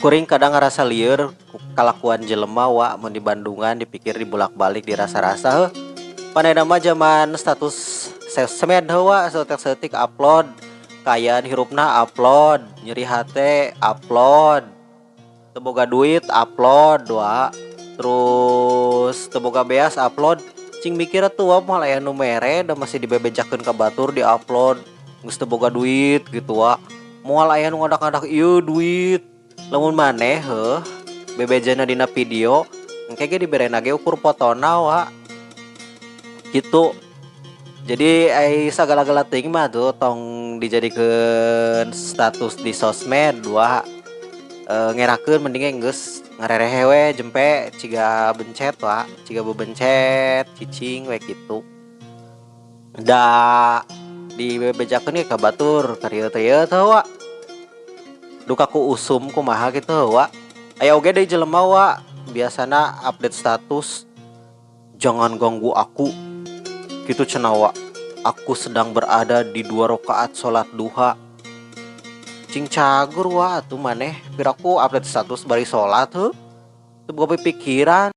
Kuring kadang ngarasa lieur ku kalakuan jelema wa mun di Bandungan, dipikir dibulak-balik, dirasa-rasa heuh. Pan ayeuna mah jaman status sosmed heuh wa, saeutik-saeutik upload, kaayaan hirupna upload, nyeri hate upload, teu boga duit upload wa, terus teu boga beas upload. Cing mikir atuh wa, moal aya nu mere da masih dibebejakeun ka batur di-upload geus teu boga duit gitu wa. Moal aya nu ngadak-ngadak ieu duit. Lamun maneh heuh bebejana dina video, engke ge diberena ge ukur fotona wa. Gitu. Jadi ai sagala-gala teuing mah tuh tong dijadikeun status di sosmed wa. Ngerakeun mending geus ngarerehe we jempe ciga bencet wa, ciga bebencet cicing we kitu. Da dibebejakeun ge ka batur karieut-rieut heuh wa. Duka ku usum kumaha kitu heuh wa. Aya oge deui jelema wa, biasana update status, "Jangan ganggu aku," kitu cenah wa, "aku sedang berada di 2 rakaat salat duha." Cing cagur wa atuh maneh, piraku update status bari salat heuh. Teu boga pipikiran.